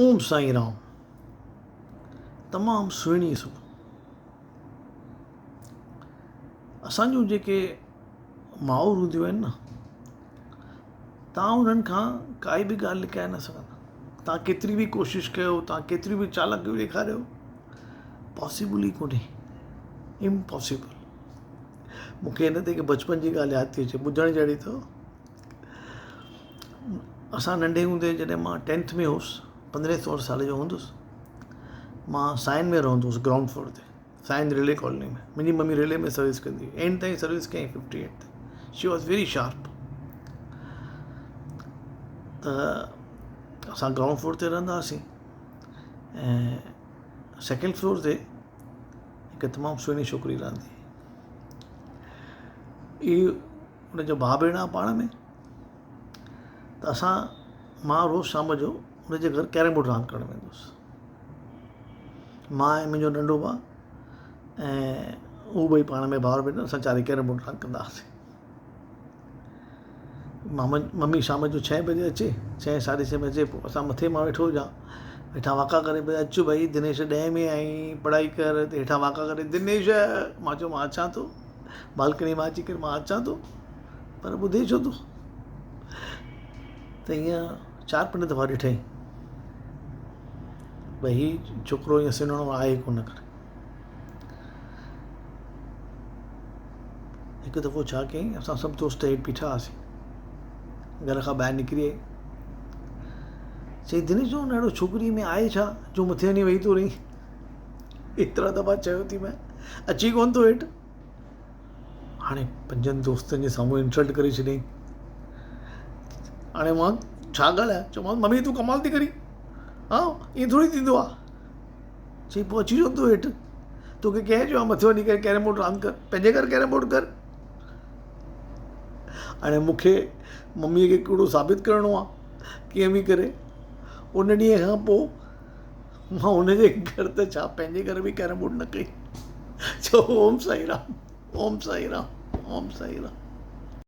اوم سائين رام تمام سهڻي صبح اسان جون جيڪي مائر هونديون آهن نه تان انهن کان ڪائي به ڳالهه لڪائي نه سگهندا تان ڪيتري به ڪوشش ڪيو تان ڪيتري به چالاڪيون ڏيکاريو پاسيبل ئي ڪونهي امپاسيبل مون کي هن تي هڪ بچپن جي ڳالهه ياد ٿي اچي ٻڌڻ جهڙي اٿو اسان ننڍي هوندي جڏهن مان ٽينٿ ۾ هوس پندرهين سورهين سال جو هوندس مان سائن ۾ رهندو هوس گرائونڊ فلور تي سائن ريلي ڪالوني ۾ منهنجي ممي ريلي ۾ سروس ڪندي هئي اينڊ تائين سروس ڪيائين ففٽي ايٽ تائين شي واز ويري شارپ ته اسان گرائونڊ فلور تي رهندا هئاسين ۽ سيڪنڊ فلور تي هڪ تمام سهڻي ڇوڪري رهندي هئي ان جو ڀاء ڀيڻ آهي پاڻ ۾ ته اسان مان روز شام جو ان جي گهر ڪيرم بورڊ راند ڪرڻ ويندو هوس مان ۽ منهنجو ننڍو ڀاء ۽ هو ٻئي پاڻ ۾ ڀائر ڀينر اسان چارئي ڪيرم بورڊ راند ڪندا هئاسين ممي شام جو ڇهين بجي اچي ڇهين ساڍي ڇهين بجي پوء اسان مٿي مان ويٺو هجان هيٺان واڪا ڪري پئي اچ ڀئي دنيش ڏهين ۾ آئين پڙهائي ڪر هيٺان واڪا ڪري دنيش مان چيو مان اچان ٿو بالڪني مان اچي ڪري مان اچان ٿو پر ٻڌي ڇو ٿو ته ائين چار پنج دفعا ڏٺائين ڀئي هي ڇوڪرو ائين سنهڙو آهي ڪونه ڪري هڪ دفعو ڇا ڪيائين اسان سڀ دوست هيٺ بيٺا هئاسين گهر کان ٻاهر نڪري آئي چئي دنيش جو اهڙو ڇوڪري ۾ آهي ڇا جو مٿي وڃي ويهي ٿو رهين ايترا دفعا چيو ٿي مين اچي ڪونه ٿو هيٺ هاڻي پنجن دوستن جي سامهون انسلٽ ڪري ڇڏيائين هاڻي مان ڇا ڳالهايان چيومانس ممي تون ڪمال ٿي ڪرين ها ائين ٿوري ٿيندو آهي چئي پوء اچي ڇو نٿو هيٺ توکي ڪنهن چيو آهي مٿي وڃي ڪري ڪيرم بورڊ راند ڪر پنهنجي گهر ڪيرم بورڊ ڪر هاڻي مونکي مميء کي ڪوڙو ثابت ڪرڻو آهي ڪيئن به ڪري ان ڏينهن کان پوء مان هن جي گهر ته ڇا پنهنجي گهر به ڪيرم بورڊ نه ڪئي. چئو اوم سائين رام اوم سائين رام اوم سائين رام.